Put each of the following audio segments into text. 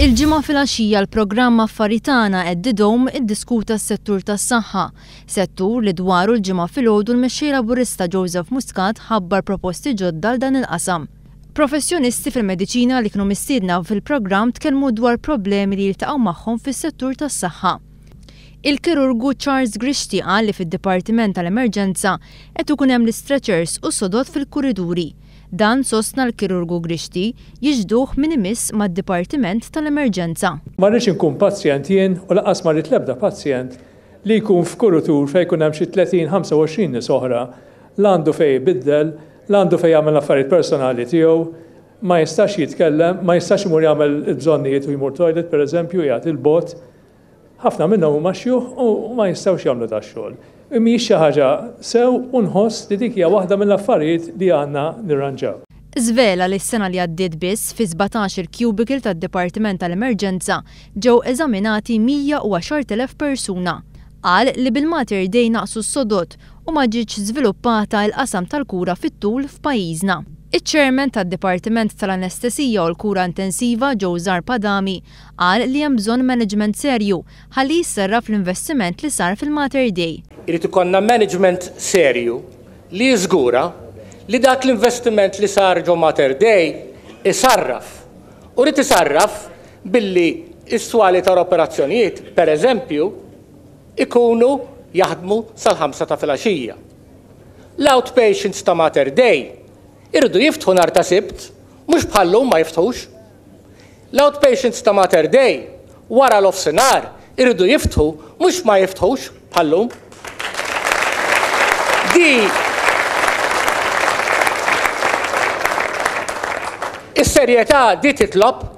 Il-Ġimgħa filgħaxija l-programm Affari Tagħna at The Dome iddiskuta s-settur tas-saħħa, settur li dwaru l-Ġimgħa filgħodu l-Mexxej Laburista Joseph Muscat ħabbar proposti ġodda għal dan il-qasam. Professjonisti fil-mediċina li kienu mistiedna fil-programm tkellmu dwar problemi li jiltaqgħu magħhom fis-settur tas-saħħa. Il-kirurgu Charles Grixti qal li fid-Dipartiment tal-Emerġenza qed ikun hemm l-istretchers u sodod fil-kuriduri. Dan, sostna l-kirurgu Grixti, jixhduh min imiss mad-Dipartiment tal-Emerġenza. Ma rridx inkun pazjent jien u lanqas ma rrid l-ebda pazjent li jkun f'kurutur fejn jkun hemm xi 30, 25 nies oħra, la għandu fejn ibiddel, la għandu fejn jagħmel l-affarijiet personali tiegħu, ma jistax jitkellem, ma jistax imur jagħmel il-bżonnijiet u jmur toilet pereżempju, qiegħed 'il bogħod. Ħafna minnhom huma xjuħ u ma jistgħux jagħmlu dax-xogħol. Mhijiex xi ħaġa sew u nħoss li dik hija waħda mill-affarijiet li għandna nirranġaw. Żvela li s-sena li għaddiet biss, fi 17-il cubicle tad-Dipartiment tal-Emerġenza ġew eżaminati 110,000 persuna. Qal li bil-Mater Dei naqsu s-sodod u ma ġietx żviluppata l-qasam tal-kura fit-tul f'pajjiżna. Iċ-Chairman tad-Dipartiment tal-Anestesija u l-Kura Intensiva Joe Zarb Adami Qal li hemm bżonn management serju ħalli jissarraf l-investiment li sar fil-Mater Dei. Irid ikollna management serju li jiżgura li dak l-investiment li sar ġo Mater Dei isarraf. U jrid isarraf billi s-swali tal-operazzjonijiet, per eżempju, ikunu jaħdmu sal-ħamsa ta' filgħaxija. L-outpatients ta' Mater Dei iridu jiftħu nhar ta' Sibt, mhux bħal-lum ma jiftħux. L-outpatients ta' Mater Dei wara nofsinhar iridu jiftħu mhux ma jiftħux bħal-lum. Di Is-serjetà di titlob.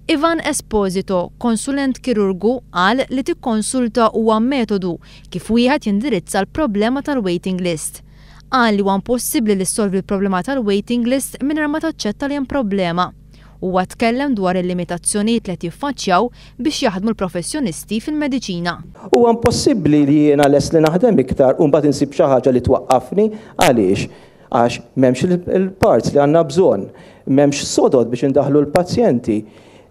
Ivan Esposito, konsulent kirurgu, qal li tikkonsulta huwa metodu kif wieħed jindirizza l-problema tal-waiting list. Qal li huwa impossibbli li ssolvi l-problema tal-waiting list mingħajr ma taċċetta li hemm problema. Huwa tkellem dwar il-limitazzjonijiet li qed jiffaċċjaw biex jaħdmu l-professjonisti fil-mediċina. Huwa impossibbli li jiena lest li naħdem iktar u mbagħad insib xi ħaġa li twaqqafni. Għaliex? Għax m'hemmx il-parts li għandna bżonn, m'hemmx sodod biex indaħħlu l-pazjenti.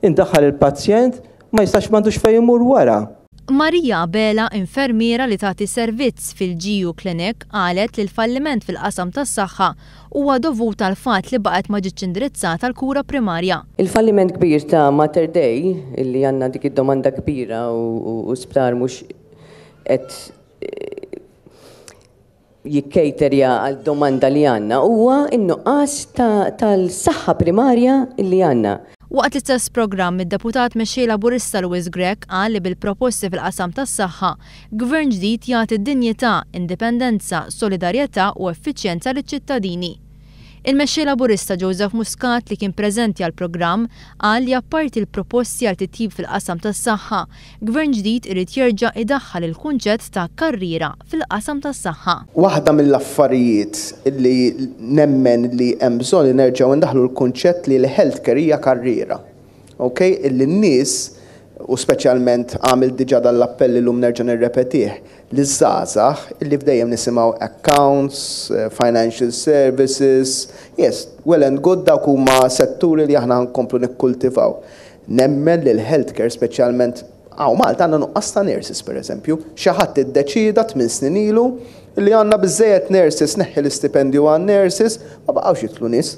Indaħħal il-pazjent ma jistax m'għandux fejn imur wara. Maria Abela, infermiera li tagħti servizz fil-GU Clinic, qalet li l-falliment fil-qasam tas-saħħa huwa dovut għall-fatt li baqgħet ma ġietx indirizzata l-kura primarja. Il-falliment kbir ta' Mater Dei, illi għandna dik id-domanda kbira u sptar mhux qed jikkejterja għal domanda li għandna huwa n-nuqqas tal-saħħa primarja li għandna. Waqt l-istess programm, id-Deputat Mexxej Laburista Louis Grech qal li bil-proposti fil-qasam tas-saħħa, Gvern ġdid jagħti dinjità, indipendenza, solidarjetà u effiċjenza liċ-ċittadini. Il-Mexxej Laburista Joseph Muscat li kien preżenti għall-programm qal li apparti l-proposti għal titjib fil-qasam tas-saħħa, Gvern ġdid irid jerġa' idaħħal il-kunċett ta' karriera fil-qasam tas-saħħa. Waħda mill-affarijiet li nemmen li hemm bżonn li nerġgħu ndaħħlu l-kunċett li l-healthcare hija karriera. Ok? Illi n-nies, u speċjalment għamilt diġà dan l-appell illum nerġa' nirrepetih, liż-żgħażagħ illi f'dejjem nisimgħu accounts, financial services, yes, well and good dawk huma setturi li aħna nkomplu nikkultivaw. Nemmen li l-healthcare speċjalment hawn Malta għandna nuqqas ta' nurses pereżempju. Xi ħadd iddeċieda tminn snin ilu li għandna biżżejjed nurses neħħi l-istipendju għan-nurses, ma baqgħux jidħlu nies.